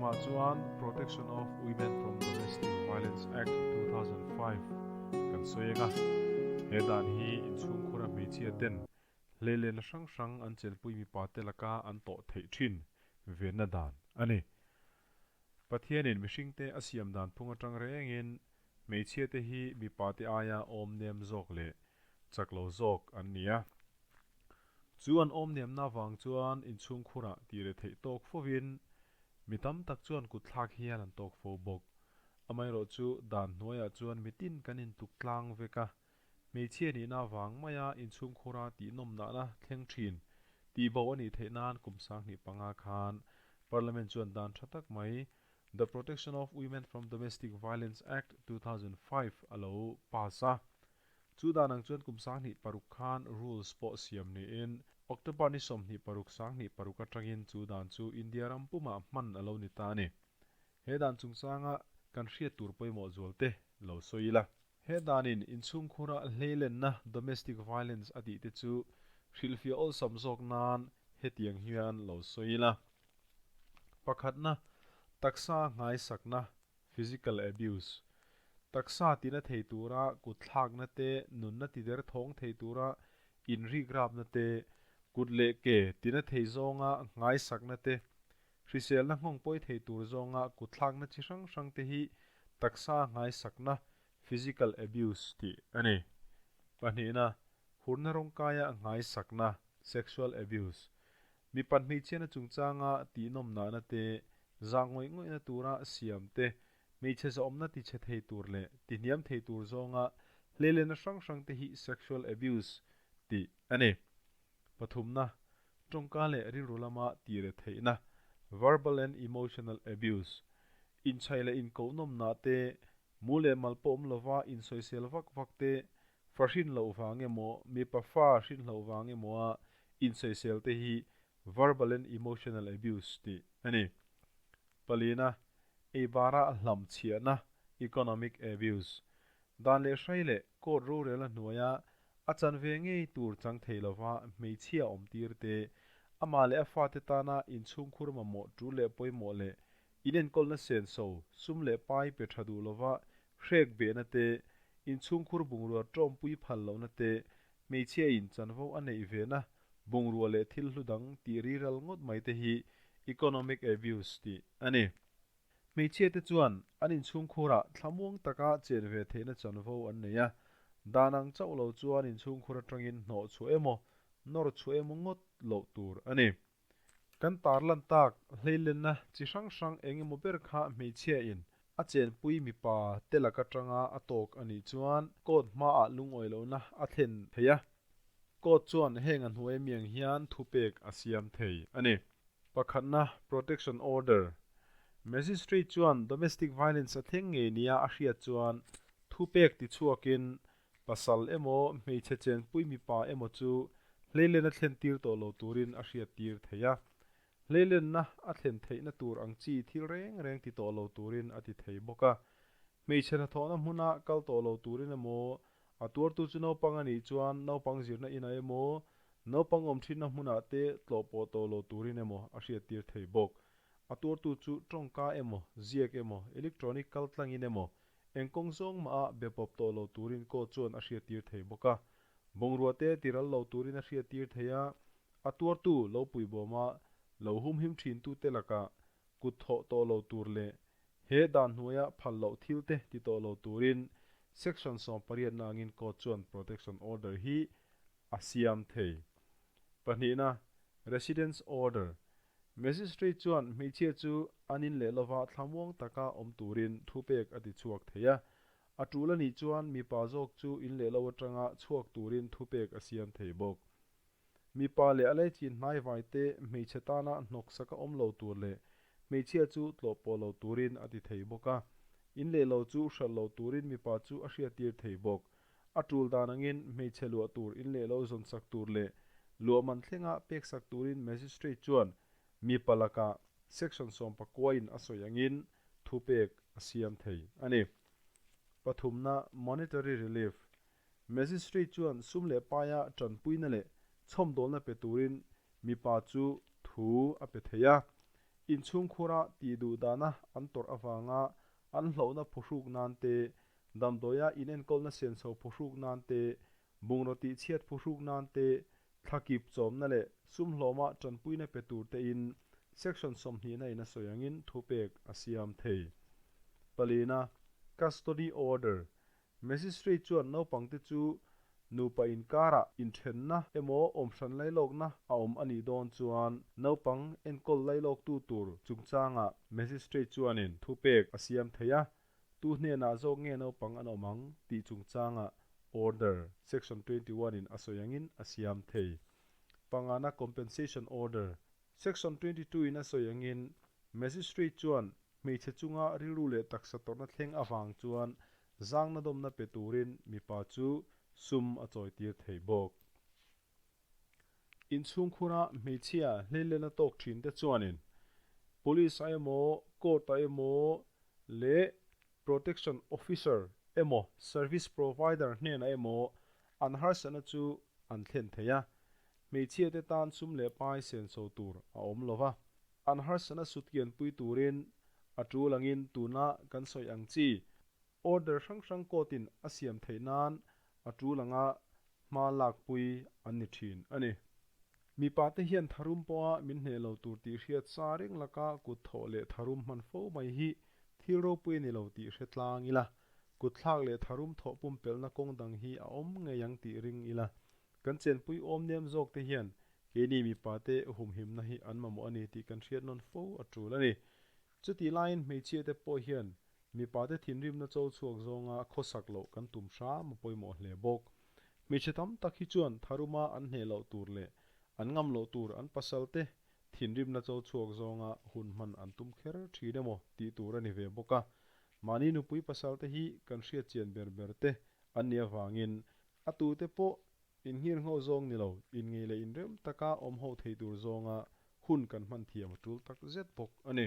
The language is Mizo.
tumah chuan Protection of Women from Domestic Violence Act 2005 kan sawi ang a. He dan hi inchhungkhura hmeichhia ten hleilenna hrang hrang an chelpui mipa te laka an tawh theih thin venna dan a ni. Pathianin mihringte a siam dan phung atang rengin hmeichhia te hi mipa te aia awm nem zawk leh chak lo zawk an ni a. Chu an awm nemna avang chuan inchhungkhurah tih leh theih tawk fovin mi tam tak chuan kutthlak hian an tawk fo bawk. Amaherawh chu dan hnuaiah chuan mitin kan intuk tlang vek a, hmeichhia nihna avang maia inchhungkhura tih nawmnahna thleng thin tih bo a nih theih nan kum 2005 khan Parliament chuan dan tha tak mai The Protection of Women from Domestic Violence Act 2005 a lo pass a. Chu dan ang chuan kum 2006 khan rules pawh siam niin October ni 26 2006 atangin chu dan chu India ram pumah hman a lo ni ta a ni. He dan chungchanga kan hriat tur pawimawh zualte lo sawi ila. He danin inchhungkhura hleilenna domestic violence a tih te chu hrilhfiah awlsam zawk nan hetiang hian lo sawi ila. Pakhatna, taksa nghaisakna, physical abuse. Taksa tina thei tura kutthlakna te, nunna tider thawng thei tura inrikrapna te, kut leh ke tina thei zawnga nghaisakna te, hriselna nghawng pawi thei tur zawnga kutthlakna chi hrang hrang te hi taksa nghaisakna, physical abuse, tih a ni. Pahnihna, hurna rawngkaia nghaisakna, sexual abuse. Mipat hmeichhiatna chungchanga tihnawmnahna te, zah ngawih ngawihna tura siam te, hmeichhe zahawmna tichhe thei tur leh tihniam thei tur zawnga hleilenna hrang hrang te hi sexual abuse tih a ni. Pathumna, tawngka leh rilru lama tire theihna, verbal and emotional abuse. Inchhaih leh inkohnawmnah te, mu leh mal pawh awm lova insawisel vak vak te, fa hrin loh vang emaw, mipa fa hrin hloh vang emawa insawisel te hi verbal and emotional abuse tih a ni. Palina, eibara hlam chhiahna, economic abuse. Dan leh hrai leh court rorelna hnuaia a chanve ngei tur chang thei lova hmeichhia awm tir te, amah leh a fate tana inchhungkhur mamawh tul leh pawimawh leh inenkawlna senso, sum leh pai pe tha duh lova hrek behna te, inchhungkhur bungrua tawmpui phal lohna te, hmeichhia in chanvo a neih vena bungrua leh thil hlu dang tih riral ngawt mai te hi economic abuse tih a ni. Hmeichhia te chuan an inchhungkhurah thlamuang taka chen ve theihna chanvo an nei a, dan ang chauh lo chuan inchhungkhur atangin hnawh chhuah emaw, nawr chhuah emaw ngawt loh tur a ni. Kan tarlan tak hleilenna chi hrang hrang eng emaw ber kha hmeichhia in a chenpui mipa te lak atanga a tawk a nih chuan court hmaah lungawi lohna a thlen thei a. Court chuan heng a hnuai miang hian thupek a siam thei a ni. Pakhatna, Protection Order. Magistrate chuan domestic violence a thleng ngei nia a hriat chuan thupek tichhuakin pasal emaw hmeichhe chenpui mipa emaw chu hleilen a thlen tir tawh lo turin a hriat tir thei a. Hleilenna a thlen theihna tur ang chi thil reng reng ti tawh lo turin a ti thei bawk a. Hmeichhe hnathawhna hmuna kal tawh lo turin emaw, a tuartu chu naupang a nih chuan naupang zirna inah emaw, naupang awm thinna hmunah te tlawh pawh tawh lo turin emaw a hriat tir thei bawk. A tuartu chu tawngka emaw, ziak emaw, electronic kal tlangin emaw, Eng kawng zawng mah a be pawp tawh lo turin court chuan a hriattir thei bawk a. Bungrua te tiral lo turin a hriattir thei a, a tuartu lo puibawma lo humhim thin tute lakah kut thawh tawh lo tur leh he dan hnuaia phal loh thil te ti tawh lo turin Section 18 na angin court chuan protection order hi a siam thei. Pahnihna, Residence Order. Magistrate chuan hmeichhia chu an in leh lova thlamuang taka awm turin thupek a ti chhuak thei a. A tul a nih chuan mipa zawk chu in leh lo atanga chhuak turin thupek a siam thei bawk. Mipa leh a leichin hnaivai te hmeichhe tana hnawksak a awm lo tur leh hmeichhia chu tlawh pawh lo turin a ti thei bawk a. In leh lo chu hralh lo turin mipa chu a hriattir thei bawk. A tul dan angin hmeichhe luah tur in leh lo zawn sak tur leh luah man thlenga pek sak turin Magistrate chuan mipa lakah Section 19 in a sawi angin thupek a siam thei a ni. Pathumna, Monetary Relief. Magistrate chuan sum leh paia tanpuina leh chhawmdawlna pe turin mipa chu thu a pe thei a. Inchhungkhura tih duh dana an tawrh avanga an hlauhna phuhruk nan te, damdawia inenkawlna senso phuhruk nan te, bungraw tihchhiat phuhruk nan te, thlakip chawmna leh sumhlawma tanpuina pe tur tein Section 20 na in a sawi angin thupek a siam thei. Palina, Custody Order, Magistrate chuan naupangte chu nupa inkarah inthenna emaw awmhran lailawkna a awm a nih dawn chuan naupang enkawl lailawktu tur chungchangah Magistrate chuanin thupek a siam thei a, tu hnenah zawk nge naupang an awm ang tih chungchangah Order, Section 21 in a sawi angin a siam thei. Pangana Compensation Order, Section 22 in a sawi angin Magistrate chuan hmeichhe chunga rilru leh taksa tawrhna thleng avang chuan zangna dawmna pe turin mipa chu sum a chawitir thei bawk. Inchhungkhura hmeichhia hleilena tawk thin te chuanin Police ah emaw, Court ah emaw leh Protection Officer emaw Service Provider hnenah emaw an harsatna chu an thlen thei a. Hmeichhia te tan sum leh pai senso tur a awm lo va, an harsatna sutkianpui turin a tul angin tuna kan sawi ang chi order hrang hrang court-in a siam theih nan a tul anga hma lakpui an ni thin a ni. Mipa te hian tharum pawha min hneh lo tur tih hriat sa reng laka kut thawh leh tharum hman fo mai hi thil ropui a ni lo tih hre tlang ila, kut thlak leh tharum thawh pumpelhna kawng dang hi a awm ngei ang tih ring ila. Kan chenpui awm nem zawk te hian keini mipa te humhimna hi an mamawh a ni tih kan hriat nawn fo a tul a ni. Chutih laiin hmeichhia te pawh hian mipa te thinrimna cho chhuak zawnga khawsak loh kan tum hram a pawimawh hle bawk. Hmeichhe tam tak hi chuan tharuma an hneh loh tur leh an ngam loh tur an pasal te thinrimna cho chhuak zawnga hun hman an tum kher thin emaw tih tur a ni ve bawk a. Mahni nupui pasal te hi kan hriat chian ber ber te an nih avangin a tute pawh inngir ngho zawng ni lo, inngei leh inrem taka awm ho thei tur zawnga hun kan hman thiam a tul tak zet bawk a ni.